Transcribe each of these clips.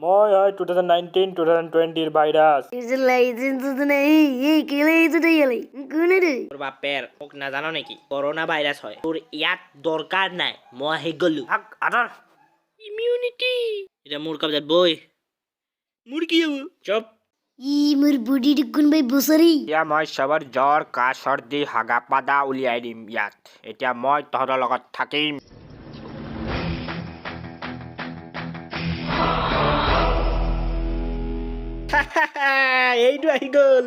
মই হয় 2019, 2020ৰ virus. Licence নাই, এই কেলে আহিছ তই ইয়ালৈ? কোন তই? তোৰ বাপেৰ, মোক নাজান নেকি? কৰোণা ভাইৰাছ হয়, তোৰ ইয়াত দৰকাৰ নাই। মই আহি গলো। থাক, আঁতৰ। ইমিউনিটি এতিয়া মোৰ কব্জাত, বৈ মোৰ কি হ'ব? চুপ। ই মোৰ বডিটো কোনোবাই বছৰি। এতিয়া মই চবৰ জ্বৰ, কাহ, চৰ্দি, হাগা পাদা উলিয়াই দিম ইয়াত। এতিয়া মই তহঁতৰ লগত থাকিম। এইটো আহি গ'ল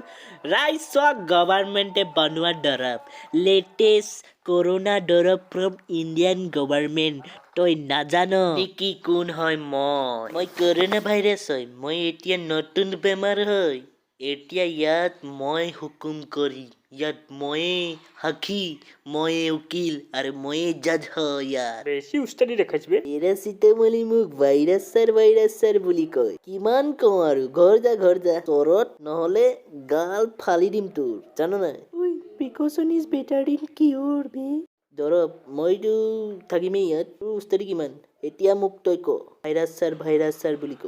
ৰাইজ, চোৱা, গভাৰ্মেণ্টে বনোৱা দৰৱ, লেটেষ্ট কৰোণা দৰৱ ফ্ৰম ইণ্ডিয়ান গভাৰ্মেণ্ট। তই নাজান নেকি কোন হয় মই? মই কৰোণা ভাইৰাছ হয়। মই এতিয়া নতুন বেমাৰ হয়। এতিয়া ইয়াত মই হুকুম কৰিম। ইয়াত ময়ে সাক্ষী, ময়ে উকিল আৰু ময়ে জাজ হয় ইয়াত। বেছি উস্তাদি দেখাইছে বে। পেৰাচিটামলে মোক ভাইৰাছ ছাৰ, ভাইৰাছ ছাৰ বুলি কয়। কিমান কওঁ আৰু, ঘৰ যা, ঘৰ যা তৰত, নহ'লে গাল ফালি দিম তোৰ, জান নাই? Precaution is better than cure বে। দৰৱ, মইতো থাকিমেই ইয়াত। তোৰ উস্তাদি কিমান এতিয়া মোক তই ক। ভাইৰাছ ছাৰ, ভাইৰাছ ছাৰ বুলি ক।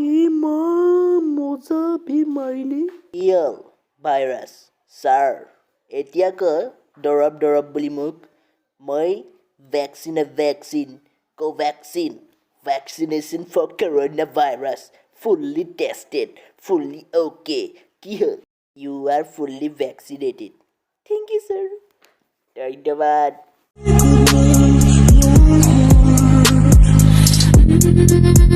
এ মা, মজা বে, মাৰিলে। কি ভাইৰাছ ছাৰ, এতিয়া ক দৰৱ দৰৱ বুলি মোক। মই vaccine, vaccine, Covaxin, vaccination for corona virus, fully tested, fully okay. কি হ'ল? You are fully vaccinated. Thank you sir, ধন্যবাদ। Thank you.